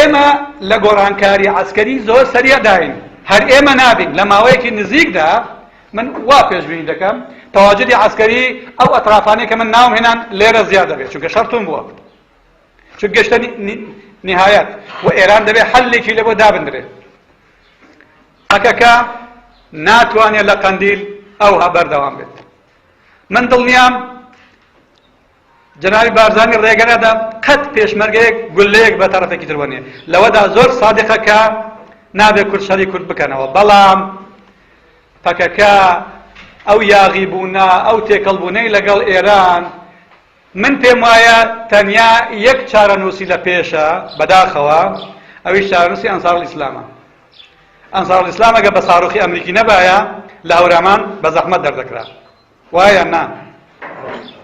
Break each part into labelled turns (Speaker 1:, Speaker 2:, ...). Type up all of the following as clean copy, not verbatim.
Speaker 1: ئێمە لە گۆڕانکاری عەسکەری زۆر سەریعداین، هەر ئێمە نابین، لە ماوەیەکی نزیکدا من وا پێشبینی دەکەم تەواجدی عەسکەری ئەو ئەترافانەی کە من ناوم هێنان لێرە زیاد دەبێت، چونکە شەڕ توند بووە، چون گەشتە نیهایەت و ئێران دەبێت حەلێکی لەبۆ دابندرێت. پەکەکە ناتوانێت لە قەندیل ئەوها بەردەوام بێت. من دڵنیام جەنابی بارزانی ڕێگە نادا قەت پێشمەرگەیەک گوللەیەک بە تەڕەفێکی تر وەنێ. لەوەدا زۆر سادقە کە نابێ کورد شەڕی کورد بکەنەوە، بەڵام پەکەکە ئەو یاغیبوونە، ئەو تێکەڵبوونەی لەگەڵ ئێران، من پێم وایە تەنیا یەک چارەنووسی لە پێشە بەداخەوە، ئەویش چارەنووسی ئەنسارولئیسلامە. ئەنسارولئیسلام ئەگەر بە ساروخی ئەمریکی نەبایە لە هەورامان بە زەحمەت دەردەکرا. وایە یان نا؟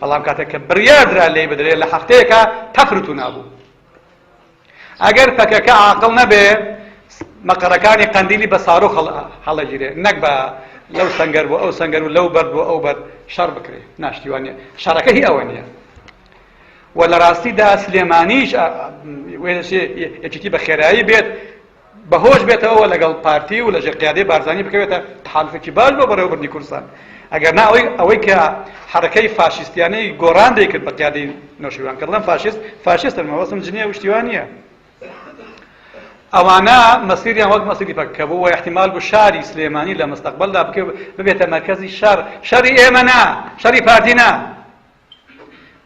Speaker 1: بەڵام کاتێک کە بڕیار درا لێی بدرێ لە هەفتەیەکا تەفر و تونا بوو. ئەگەر پەکەکە عاقڵ نەبێ مەقەرەکانی قەندیلی بە ساروخ هەڵەگیرێ نەک بە لەو سەنگەر بۆ ئەو سەنگەر و لەو بەرد بۆ ئەو بەرد شەڕ بکرێ ناشتیوان نیە شەڕەکە هی ئەوە نییە و لە ڕاستیدا سلێمانیش یەکێتی بە خێرایی بێت بەهۆش بێتەوە لەگەڵ پارتی و لەژێر قیادەی بارزانی بکەوێتە تەحالفێکی باش بۆ بەڕێوەبردنی کوردستان ئەگەر نا ئەوەی ئەوەی کە حەرەکەی فاشیستیانەی گۆڕان دەیکرد بە قیادەی نەوشیروان کە دەڵێم فاشیست فاشیستن مەبەستم جنێ و شتی وا نییە ئەوانە مەسیریان وەک مەسیری پەکەکە بوو و احتیمال بوو شاری سلێمانی لە مستەقبەلدا بکە ببێتە مەرکەزی شەڕ شەڕی ئێمە نا شەڕی پارتی نا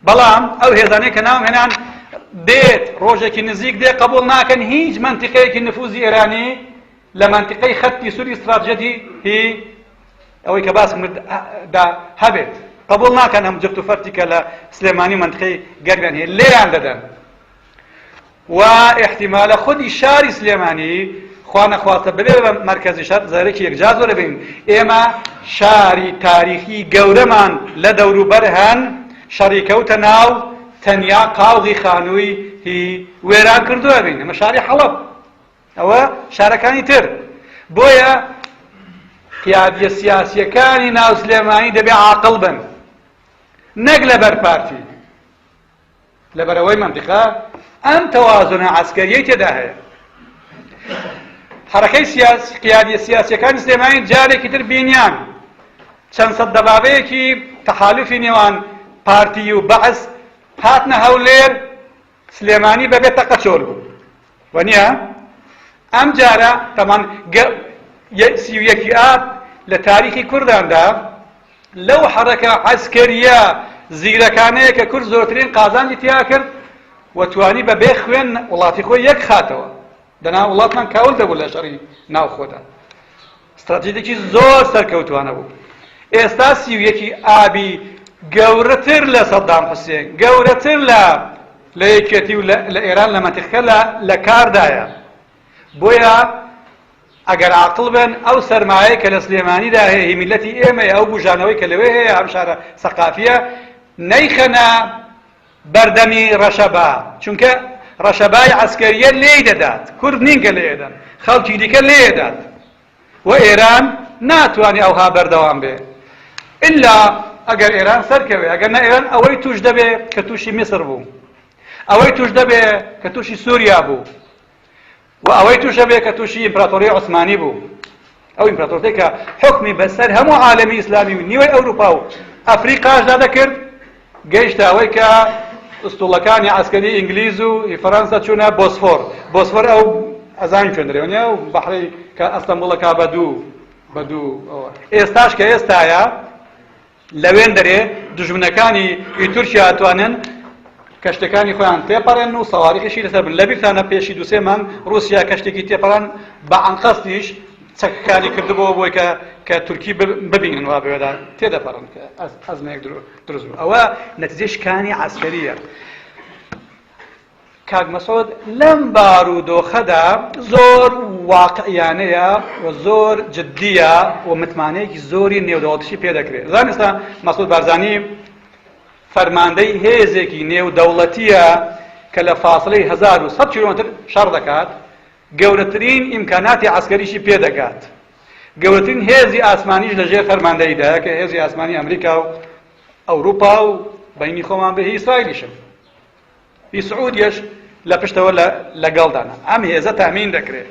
Speaker 1: بەڵام ئەو هێزانەی کە ناوم هێنان دێت ڕۆژێکی نزیک دێ قبول ناکەن هیچ منتیقەیەکی نفوزی ئێرانی لە منتیقەی خەتی سووری استراتژیەتی هی ئەوەی کە باسم کرد دا هەبێت قبول ناکەن ئەم جفت و فەرتی کە لە سلێمانی منتیقەی گەرمیان هەیە لێیان دەدەن و ئیحتیمالە خودی شاری سلێمانی خوا نەخواستە ببێ بە مەرکەزی شەر زەرەکی یەکجار زۆر دەبین ئێمە شاری تاریخی گەورەمان لە دەوروبەر هەن شەڕی کەوتە ناو تەنیا قاوغی خانووی هی وێران کردووە بین ئەمە شاری حەڵەب ئەوە شارەکانی تر بۆیە قیادیە سیاسیەکانی ناو سلێمانی دەبێ عاقڵ بن نەک لەبەر پارتی لەبەرئەوەی مەنتیقە ئەم تەوازنە عەسکەریەی تێدا هەیە. حەرەکەی سیاسی قیادیە سیاسیەکانی سلێمانی جارێکی تر بینیان چەند سەد دەبابەیەکی تەحالفی نێوان پارتی و بەعس هاتنە هەولێر سلێمانی بەبێ تەقە چۆل بوو وەنیە ئەم جارە تەمان 31 ئاب لە تاریخی کورداندا لەو حەڕەکە عەسکەرییە زیرەکانەیە کە کورد زۆرترین قازانجی تیا کرد و توانی بە بێ خوێن وڵاتی خۆی یەک خاتەوە دەنا وڵاتمان کاول دەبوو لە شەڕی ناوخۆدا ستراتیژێکی زۆر سەرکەوتوانە بوو ئێستا 31ی ئابی گەورەتر لە سەدام حوسێن گەورەتر لە لە یەکێتی و لە ئێران لە مەنتیقەکە لە کاردایە بۆیە ئەگەر عاقڵ بن ئەو سەرمایەی کە لە سلێمانیدا هەیە هی میللەتی ئێمەیە، ئەو بوژانەوەی کە لەوێ هەیە ئەم شارە سەقافیە نەیخەنە بەردەمی ڕەشەبا، چونکە ڕەشەبای عەسکەریە لێی دەدات، کورد نین کە لێی دەن، خەڵکی دیکە لێی دەدات و ئێران ناتوانێ ئەوها بەردەوام بێ ئیلا ئەگەر ئێران سەرکەوێ، ئەگەر نا ئێران ئەوەی توش دەبێ کە توشی میسر بوو، ئەوەی توش دەبێ کە توشی سوریا بوو. و ئەوەی توش ئەبێ کە توشی ئیمپراتۆری عوسمانی بوو ئەو ئیمپراتۆرتەی کە حوکمی بەسەر هەموو عالەمی ئیسلامی و نیوەی ئەوروپا و ئەفریقاشدا دەکرد گەیشتە ئەوەی کە ئوستوڵەکانی عەسکەری ئینگلیز و فەرەنسا چوونە بۆسفۆر بۆسفۆر ئەو ئەزانین کوێن دەرێ وەنیە ئەو بەحرەی کە ئەستەنبوڵەکە بە دوو بە دوو ئێستاش کە ئێستایە لەوێندەرێ دوژمنەکانی ی تورکیا ئەتوانن کەشتەکانی خۆیان تێپەڕێنن و سەواریخیشی لەسەر بن لەبیرتانە پێشی دوسێ مانگ ڕوسیا کەشتێکی تێپەڕان بە ئەنقەستیش چەکەکانی کردبەوە بۆی کە کە تورکی ببینن وا بەوێدا تێدەپەڕن کە ئەزمەیەک دروست بوو ئەوە نەتیجەی شکانی عەسکەریە کاک مەسعود لەم بارودۆخەدا زۆر واقعیانەیە و زۆر جدیە و متمانەیەکی زۆری نێودەوڵەتیشی پێ دەکرێت زان ئێستا مەسعود بارزانی فەرماندەی هێزێکی نێودەوڵەتیە کە لە فاصلەی 1100 کیلۆمەتر شەڕ دەکات گەورەترین ئیمکاناتی عەسکەریشی پێ دەگات گەورەترین هێزی ئاسمانیش لەژێر فەرماندەیدایە کە هێزی ئاسمانی ئەمریکا و ئەوروپا و بینی خۆمان بێ هی ئیسرائیلیشن ی سعودیەش لە پشتەوە لەگەڵدانە، ئەم هێزە تامین دەکرێت.